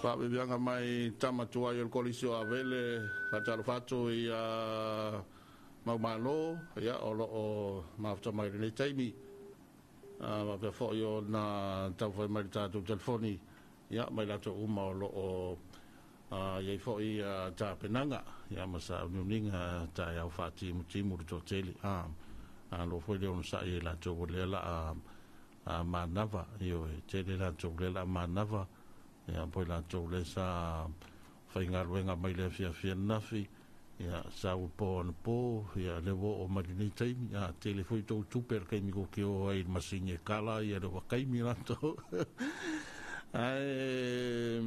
Faaviaviaga mai tama tuai o le Kolisi o Avele, faatalofa atu i Maumalo, ia o loo mafuta mai lenei taimi. Faapea foi ona taumafai mai le tatou telefoni, ia mai latou uma o loo iai foi tapenaga, ia ma sauniuniga taeao faatimutimu le toatele. Alo foi le onosai e latou o lea la a manava, ioe, tele latou lea la manava, ia po latou le sa faigaluega mai le afiafi ananafi, ia sa po ana po, ia le ua oo mai lenei taimi, a tele foi tou tupe le kaimi ko ke o ai le masini e kala, ia le wakaimi latou. Ae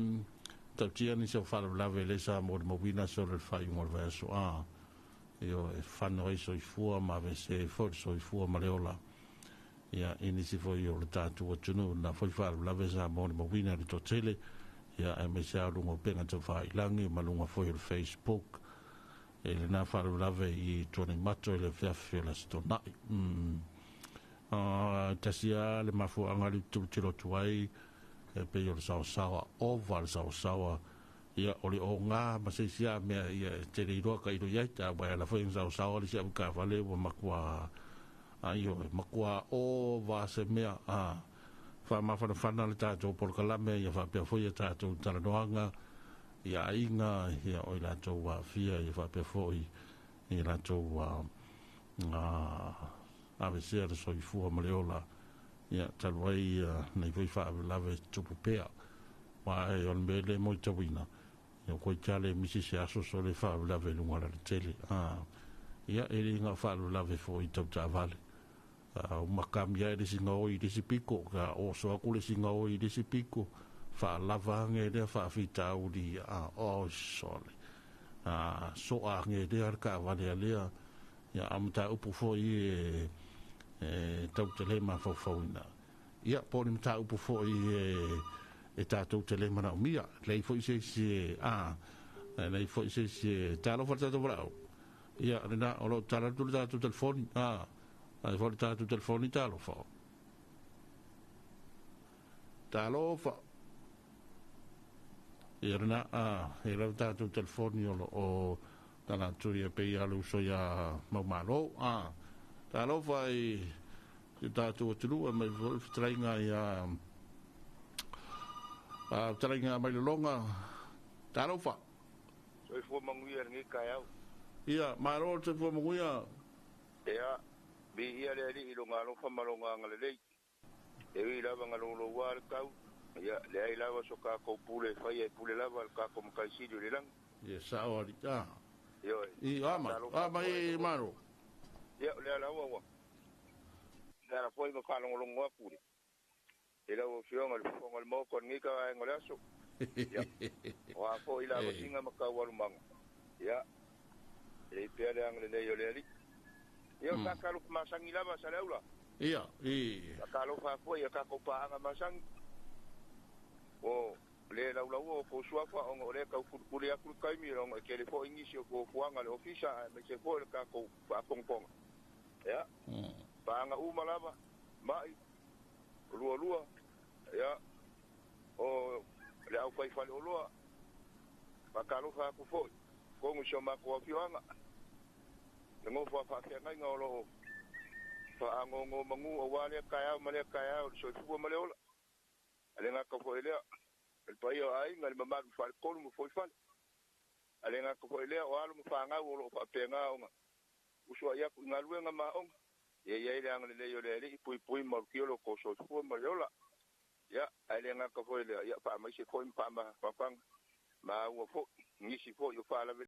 tautia nisi o faalavelave le sa mo le mauina so le faaiuga o le vaiaso a io e fano ai soifua ma avese ai foi le soifua ma le ola ia i nisi foi o le tatou atunuu na foi faalavelave sa mo le mauina le toatele, ia aemaise lava luga o upega taufailagi ma luga foi o le Facebook e lena faalavelave i Tuanaimato i le afiafi o le Aso Toonai. Tasi lava le mafuaaga le tilotilo atu ai e pei o le saosaoa ova le saosaoa, ia o le oga ma se isi lava mea ia e tele iloa ka ilo iai ta ua ala foi saosaoa le isi aukavale ua matua aio e matua ova se mea a faamafanafana le tatou polokalame, ia faapea foi ia tatou talanoaga ia aiga, ia o i latou aafia, ia faapea foi i latou avesea le soifua ma le ola, ia talu ai nei foi faalavelave tupu pea. Ma e o le mea le moitauina, ia koe tale misi se aso so le faalavelave i luga o le alatele. Ia e le ngā faalavelave foi tau taavale. Umakami ai le isi gaoi i le isi piko, ka oso aku le isi gaoi i le isi piko, faalava age lea faafitauli, oh sole. Soa age lea le kaavale a lea, ia a mataupu foi e tau te le mafaufauina. Ia po o ni mataupu foi e tatou te le manaomia. Lei foi se isi lei foi se isi talofa le tatou valaau. Ia lena o loo tala atu le tatou telefoni, ai foi le tatou telefoni, talofa. Talofa. Ia lena e lau tatou telefoni o loo tala atu ia pei a le uso ia Maumalo. Talofa i si tatou atunuu e mai foi fetalaiga ia fetalaiga mai Lologa. Talofa. Soifua manuia lenei taeao. Ia, malo le soifua manuia. Ia, viia le Alii i lona alofa ma lona agalelei. E ui lava na louloua le tau, ia, leai lava so tatou pule e faia e pule lava le tatou Matai Sili o le lagi. Ia sao ali. Ioe. I ama, ama i malo. Ia, o lea lava ua. Le ala foi ma faalogologo atu le. I lau afioga i le Fofoga o le Maota o lenei vaega o le aso. Ia, o a foi lavasiga ma taualumaga. Ia, e i ai pea le agalelei o le Alii. Ia, o tatalofa masani lava Saleaula. Ia, i. Tatalofa foi ia tatou paaga masani. O le laulaua o kou suafa ona o lea tau kulikuli atu le taimi ona e tele foi nisi o fuafuaga a le ofisa aemaise foi le tatou faafogafoga. Ia, paaga uma lava, mai, lualua, ia, o le aufaifaleoloa, faatalofa atu foi, tonu i si o matou afioaga, le nofo a faafeagaiga o loo faagogo manu aua lea taeao ma lea taeao le soifua ma le ola. A le gata foi lea, le paia o aiga, le mamalu faletolu ma foifale. A le gata foi lea o alo ma fanau o loo faapena ona usuai atu i galuega ma aoga. Ia i ai le agalelei o le Alii puipui ma malutia lo tou soifua ma le ola. Ia, ae le gata foi lea, ia faamaise foi ma faamafafaga maua foi nisi foi o faalavelave.